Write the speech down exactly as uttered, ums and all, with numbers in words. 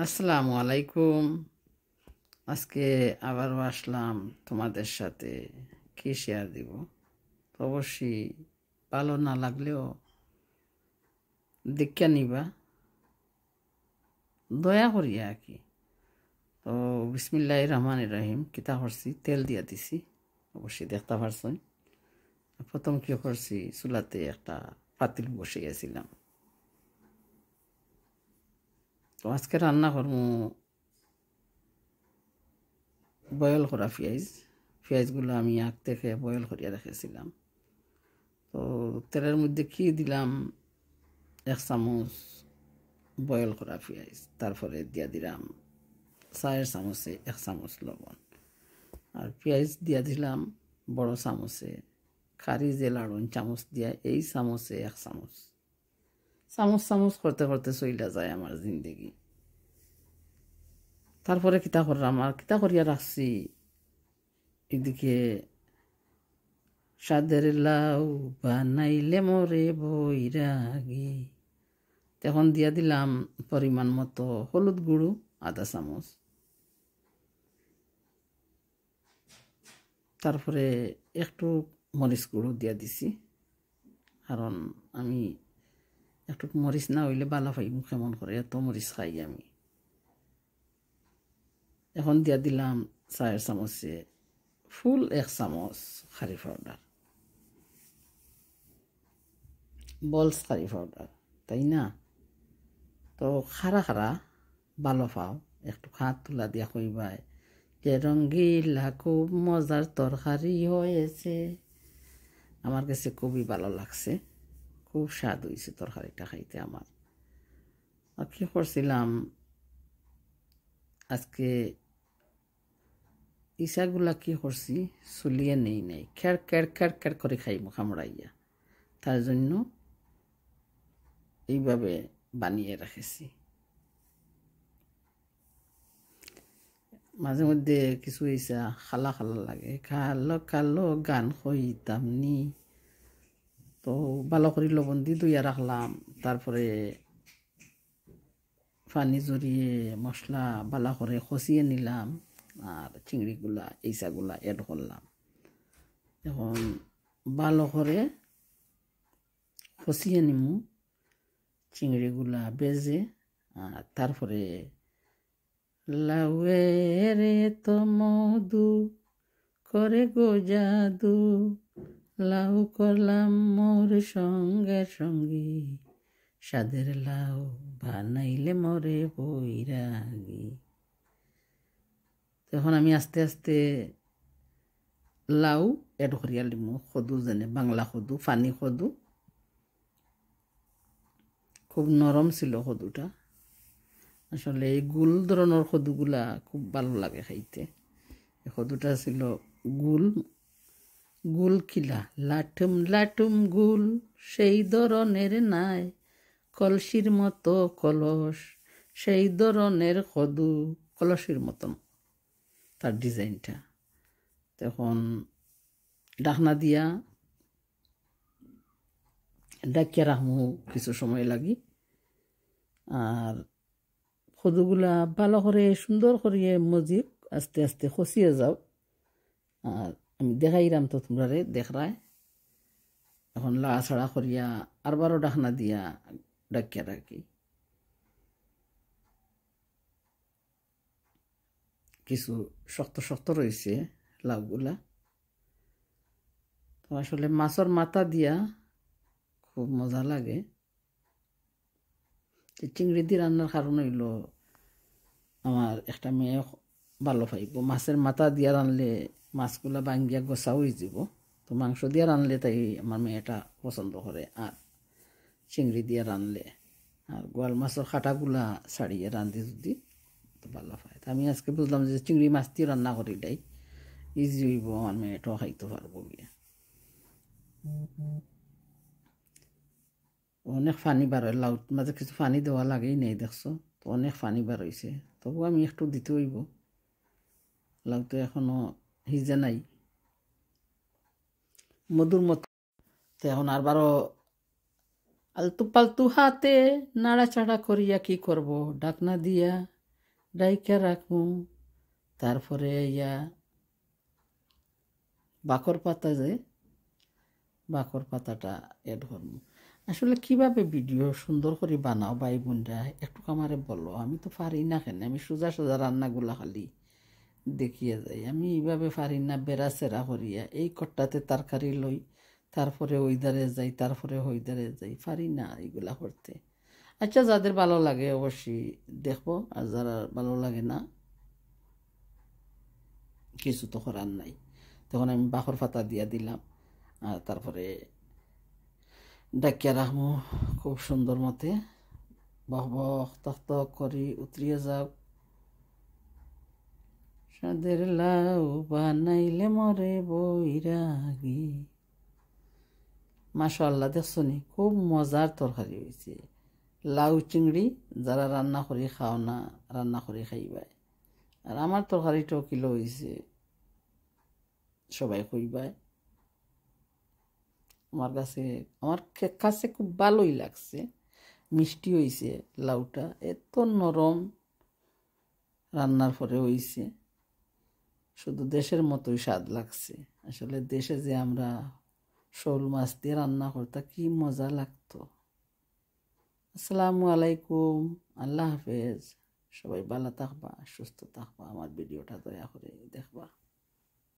আসসালামু আলাইকুম। আজকে আবারও আসলাম তোমাদের সাথে। কি শেয়ার দিব? তো অবশ্যই ভালো না লাগলেও দেখিয়া নিবা, দয়া করিয়া আর কি। তো বিসমিল্লাহির রহমানির রহিম। কিতা করছি, তেল দিয়া দিছি, অবশ্যই দেখতা পারছইন। প্রথম কি করছি, চুলাতে একটা পাতিল বসাইয়াছিলাম। তো আজকে রান্না করমু বয়েল করা পিয়াইজ। পিয়াইজগুলা আমি আগ থেকে বয়েল করিয়া রেখেছিলাম। তো তেলের মধ্যে কি দিলাম, এক চামচ বয়েল করা পিয়াইজ, তারপরে দিয়া দিলাম চায়ের চামচে এক চামচ লবণ, আর পিয়াইজ দিয়া দিলাম বড় চামচে, কারি যে লাড়ন চামচ দিয়া, এই চামচে এক চামচ। চামচ চামচ করতে করতে চইলা যায় আমার জিন্দেগি। তারপরে কিতা করলাম, আর কিতা করিয়া রাখছি, এদিকে সাদের লাউ বানাইলে মরে বৈরাগী। তখন দিয়া দিলাম পরিমাণ মতো হলুদ গুঁড়ো আধা চামচ, তারপরে একটু মরিচ গুঁড়ো দিয়া দিছি, কারণ আমি একটু মরিচ না হইলে বালা পাই, মুখে মন করে, এত মরিচ খাই আমি। এখন দিয়া দিলাম চায়ের চামচে ফুল এক চামচ কারি পাউডার, বলস কারি পাউডার, তাই না? তো কারা কারা ভালো পাও, একটু হাত তুলা দিয়া কইবায় যে, "রঙ্গিলা, খুব মজার তরকারি হয়েছে।" আমার কাছে খুবই ভালো লাগছে, খুব স্বাদ হইছে তরকারিটা খাইতে আমার। আর কি করছিলাম, আজকে ইছাগুলা কি করছি, ছুলিয়া নেই নাই, খেড় খেড় খেড় খেড় করি খাইমু কামড়াইয়া, তার জন্য এইভাবে বানিয়ে রেখেছি। মাঝে মধ্যে কিছু ইছা কালা কালা লাগে, কালো কালো গান কইতাম নি। তো ভালো করি লবণ দি ধুইয়া রাখলাম, তারপরে পানি ঝরিয়ে মশলা ভালো করে কষিয়ে নিলাম, আর চিংড়িগুলা, ইছাগুলা অ্যাড করলাম। এখন ভালো করে কষিয়ে নিমু চিংড়িগুলা ভেজে, আর তারপরে লাউয়ের তো মধু করে গো জাদু, লাউ করলাম মোর সঙ্গে সঙ্গী, সাদের লাউ বানাইলে মরে বৈরাগী। তখন আমি আস্তে আস্তে লাউ অ্যাড করিয়া লিমু, কদু, যেনে বাংলা কদু, পানি কদু, খুব নরম ছিল কদুটা। আসলে এই গুল ধরনের কদুগুলা খুব ভালো লাগে খাইতে। এই কদুটা ছিল গুল, গুল কিলা লাটুম লাটুম গুল, সেই ধরনের নাই, কলসির মতো কলস, সেই ধরনের কদু, কলসির মতন তার ডিজাইনটা। তখন ঢাকনা দিয়া ঢাকিয়া রাখমু কিছু সময় লাগি। আর কদুগুলা ভালো করে সুন্দর করিয়া মজিক আস্তে আস্তে কষিয়া যাও। আর আমি দেখাইরাম তো তোমরারে, দেখরায়। এখন লাড়াচাড়া করিয়া আরবারও ঢাকনা দিয়া ঢাকিয়া রাখি। কিছু শক্ত শক্ত রইছে লাউগুলা। তো আসলে মাছর মাথা দিয়া খুব মজা লাগে। তো চিংড়ি দি রান্নার কারণ অইলো, আমার একটা মেয়ে ভালো পাইবো। মাছর মাথা দিয়া রানলে মাছগুলা ভাঙ্গিয়া গোছা অইযিবো। তো মাংস দিয়া রানলে তাই আমার মেয়েটা পছন্দ করে, আর চিংড়ি দিয়া রানলে, আর গোয়াল মাছর কাটাগুলা ছাড়িয়া রান্ধি যদি, তো ভালো পায়। তো আমি আজকে বুঝলাম যে চিংড়ি মাছ দিয়া রান্না করিলাই ইজি অইবো, আমার মেয়েটাও খাইতো পারবো গিয়া। অনেক পানি বার অয়, লাউত মাঝে কিছু পানি দেওয়া লাগেই নাই, দেখছো তো, অনেক পানি বার অইছে, তবু আমি একটু দিতে অইবো, লাউ তো এখনো হিজে নাই। মধুর মতো। তো এখন আরবারও আলতু পালতু হাতে নাড়াচাড়া করিয়া কি করব, ঢাকনা দিয়া ডাইকা রাখমু। তারপরে ইয়া বাখর পাতা, যে বাখর পাতাটা অ্যাড করমু। আসলে কিভাবে ভিডিও সুন্দর করি বানাও ভাই বোনরা, একটু আমারে বলো। আমি তো পারি না কেনে, আমি সোজা সোজা রান্নাগুলা খালি দেখিয়া যাই। আমি ইভাবে পারি না, বেড়াছেড়া করিয়া এই কট্টাতে তরকারি লই, তারপরে ওইদারে যাই, তারপরে ওইদারে যাই, পারি না ইগুলা করতে। আচ্ছা, যাদের ভালো লাগে অবশ্যই দেখবো, আর যারা ভালো লাগে না, কিছু তো করার নাই। তখন আমি বাখর পাতা দিয়া দিলাম, আর তারপরে ডাকিয়া রাখমু খুব সুন্দর মতে। বক বক তক তক করি উতরিয়া যাও। সাদের লাউ বানাইলে মরে বৈরাগী। মাশাআল্লাহ, দেখছো নি, খুব মজার তরকারি হইছে। লাউ চিংড়ি যারা রান্না করি খাও না, রান্না করি খাইবায়। আর আমার তরকারিটাও কিলো হইছে, সবাই কইবায়। আমার কাছে, আমার খে-, কাছে খুব ভালোই লাগছে, মিষ্টি হইছে লাউটা, এত নরম রান্নার পরে হইছে, শুধু দেশের মতোই স্বাদ লাগছে। আসলে দেশে যে আমরা শোল মাছ দিয়ে রান্না করতাম, কি মজা লাগতো। আসসালামু আলাইকুম, আল্লাহ হাফেজ। সবাই ভালো থাকবা, সুস্থ থাকবা, আমার ভিডিওটা দয়া করে দেখবা।